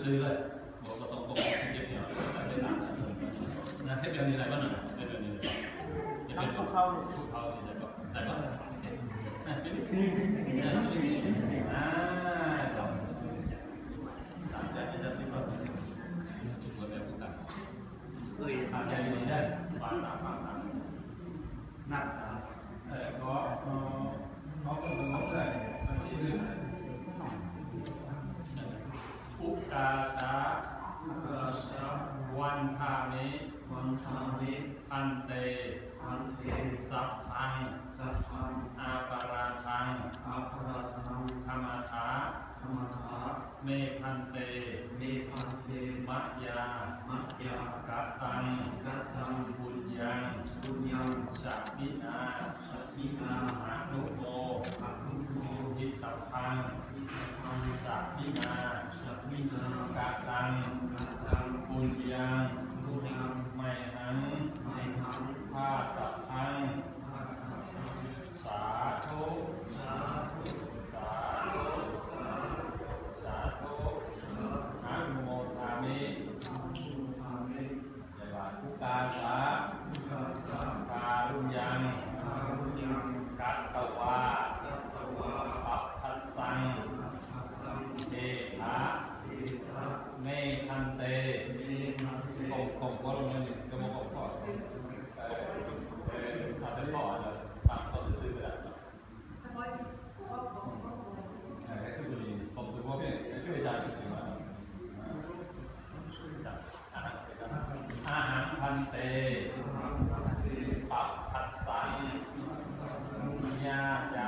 ຊື່ເລີຍ ບໍ່ ບໍ່ຕ້ອງກົດເກັບຫຍັງ ເຮັດແບບນີ້ໄດ້ບໍ່ນະ? ເຮັດແບບນີ້ໄດ້ ເຮັດແບບນີ້ ເຂົ້າ ເຂົ້າຊິໄດ້ບໍ່? ໄດ້ບໍ່? ອ່າ ຕາມໃຈຊິຈັດຊິບໍ່ ເອີຍ ຕາມໃຈນີ້ໄດ້ ຟັງຕາມ ຟັງຕາມ ນັກສາ ເອີ ຂໍ ຂໍ ຂໍເບິ່ງເດີ ອຸກາສະ ອຸກາສະ ວັນທາມິ ວັນທາມິ ພັນເຕ ພັນເຕ ສັບພັງ ສັບພັງ ອາປະລາທັງ ອາປະລາທັງ ຂະມະຖາ ຂະມະຖາ ເມ ພັນເຕ ເມ ພັນເຕ ມະຍາ ມະຍາ ກະຕັງ ກະຕັງ ປຸນຍັງ ປຸນຍັງ ສະມິນາ ສະມິນາ ຫະນຸໂມ ຫະນຸໂມ ທິຕະພັງ ທິຕະພັງ ສະມິນາ ສະມິນາ ກະຕັງ ກະຕັງ ປຸນຍັງ ປຸນຍັງ ໄມຫັງ ໄມຫັງ ພາສະພັງ ພາສະພັງ ສາທຸ ສາທຸ ສາທຸ ສາທຸ ອະນຸໂມທາມິ ອະນຸໂມທາມິ ເວລາ ອຸກາສະ ອຸກາສະ ກາລຸນຍັງ ກາລຸນຍັງ ກັດຕະວາ ກັດຕະວາ ປັບພັດສັງ ປັບພັດສັງ ເອທະ ເອທະ ເມ ພັນເຕ ເມ ພັນເຕ ກົງ ກົງບໍ່ລົງເລີຍນີ້ ຈະບໍ່ກົງພໍ ເອີ ເອີ ອາດຈະພໍ ຕາມເຂົາຊື່ໆກໍໄດ້. ອາຫັງພັນເຕ ປັບພັດສັງ ຍາຈາ